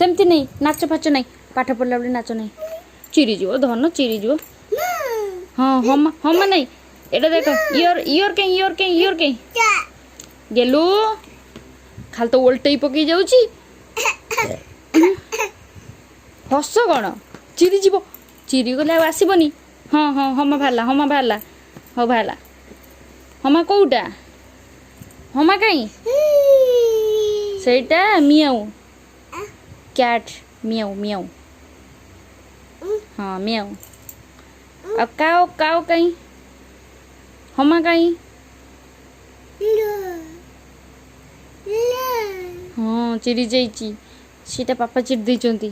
ସେମିତି ନେଇ ନାଚ ଫାଚ ନାହିଁ, ପାଠ ପଢ଼ିଲା ବେଳେ ନାଚ ନାହିଁ। ଚିରିଯିବ ଧନ, ଚିରିଯିବ। ହଁ, ହମା ହମା ନାହିଁ। ଏଇଟା ଦେଖ, ଇୟର, ଇୟର କାଇଁ? ଇୟର କାଇଁ? ଇୟର କାଇଁ? ଗେଲୁ ଖାଲି ତ ଓଲଟେଇ ପକେଇ ଯାଉଛି। ହସ କ'ଣ? ଚିରିଯିବ, ଚିରିଗଲେ ଆଉ ଆସିବନି। ହଁ ହଁ, ହମା ବାହାରିଲା, ହମା ବାହାରିଲା। ହଉ, ବାହାରିଲା ହମା। କୋଉଟା ହମା କାଇଁ? ସେଇଟା ମିଆଉ, କ୍ୟାଟ୍, ମିଆଉ ମିଆଉ। ହଁ, ମିଆଉ। ଆଉ କାଉ, କାଉ କାଇଁ? ହମା କାଇଁ? ହଁ, ଚିରି ଯାଇଛି ସେଇଟା, ପାପା ଚିରି ଦେଇଛନ୍ତି।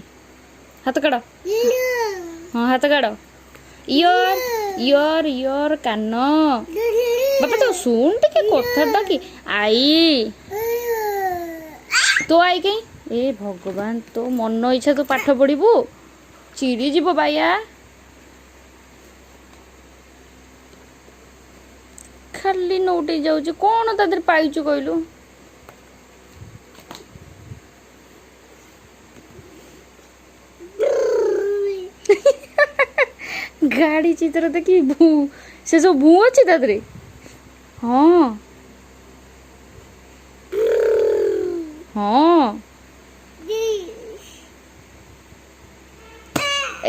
ହାତ କାଢ଼। ହଁ, ହାତ କାଢ଼। ଇୟର, ଇୟର, ଇୟର, କାନ। ବାପା ତ ଶୁଣ ଟିକେ କଥାଟା କି। I, ତୋ I କାଇଁ? ଏ ଭଗବାନ, ତୋ ମନ ଇଚ୍ଛା ତୁ ପାଠ ପଢ଼ିବୁ? ଚିରିଯିବ ବାଇଆ। ଖାଲି ନଉଟେଇ ଯାଉଛି। କ'ଣ ତା ଦେହରେ ପାଇଛୁ କହିଲୁ? ଗାଡ଼ି ଚିତ୍ର ଦେଖି ଭୂ, ସେ ସବୁ ଭୂ ଅଛି ତା ଦେହରେ। ହଁ ହଁ,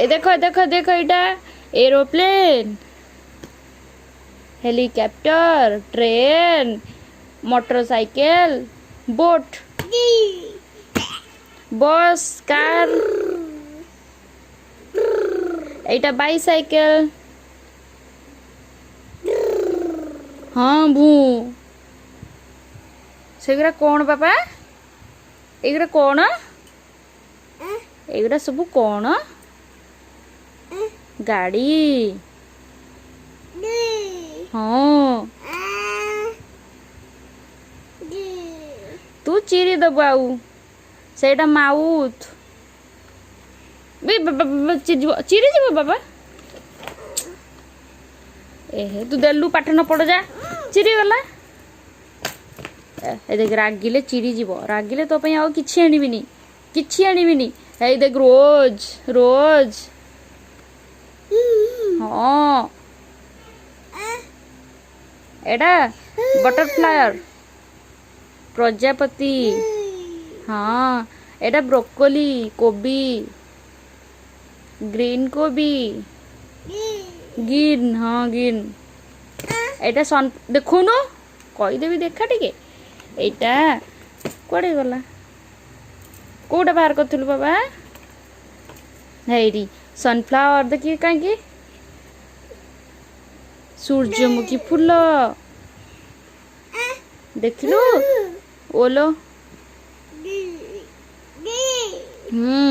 ଏ ଦେଖ ଦେଖ ଦେଖ, ଏଇଟା aeroplane, helicopter, train, motorcycle, boat, bus, car. ଏଇଟା ବାଇସାଇକେଲ। ହଁ, ଭೂ। ସେଗୁଡ଼ା କ'ଣ ବାପା? ଏଗୁଡ଼ା କ'ଣ? ଏଗୁଡ଼ା ସବୁ କ'ଣ? ଗାଡ଼ି। ହଁ, ତୁ ଚିରିଦେବୁ ଆଉ। ସେଇଟା ମାଉଥ୍ ବି, ଚିରିଯିବ, ଚିରିଯିବ ବାବା। ଏହେ, ତୁ ଦେଲୁ, ପାଠ ନ ପଢ଼ ଯା, ଚିରିଗଲା। ଏ ଦେଖ, ରାଗିଲେ ଚିରିଯିବ। ରାଗିଲେ ତୋ ପାଇଁ ଆଉ କିଛି ଆଣିବିନି, କିଛି ଆଣିବିନି। ଏଇ ଦେଖ, ରୋଜ, ରୋଜ। ହଁ, ଏଇଟା ବଟରଫ୍ଲାୟର, ପ୍ରଜାପତି। ହଁ, ଏଇଟା ବ୍ରୋକୋଲି, କୋବି, ଗ୍ରୀନ୍ କୋବି, ଗ୍ରୀନ୍। ହଁ, ଗ୍ରୀନ୍। ଏଇଟା ସନ୍, ଦେଖୁନୁ, କହିଦେବି। ଦେଖା ଟିକେ, ଏଇଟା କୁଆଡ଼େ ଗଲା? କୋଉଟା ବାହାର କରିଥିଲୁ ବାବା? ହେଇଟି, ସନଫ୍ଲାୱାର। ଦେଖି କାହିଁକି, ସୂର୍ଯ୍ୟମୁଖୀ ଫୁଲ ଦେଖିଲୁ ଓଲୋ। ହୁଁ,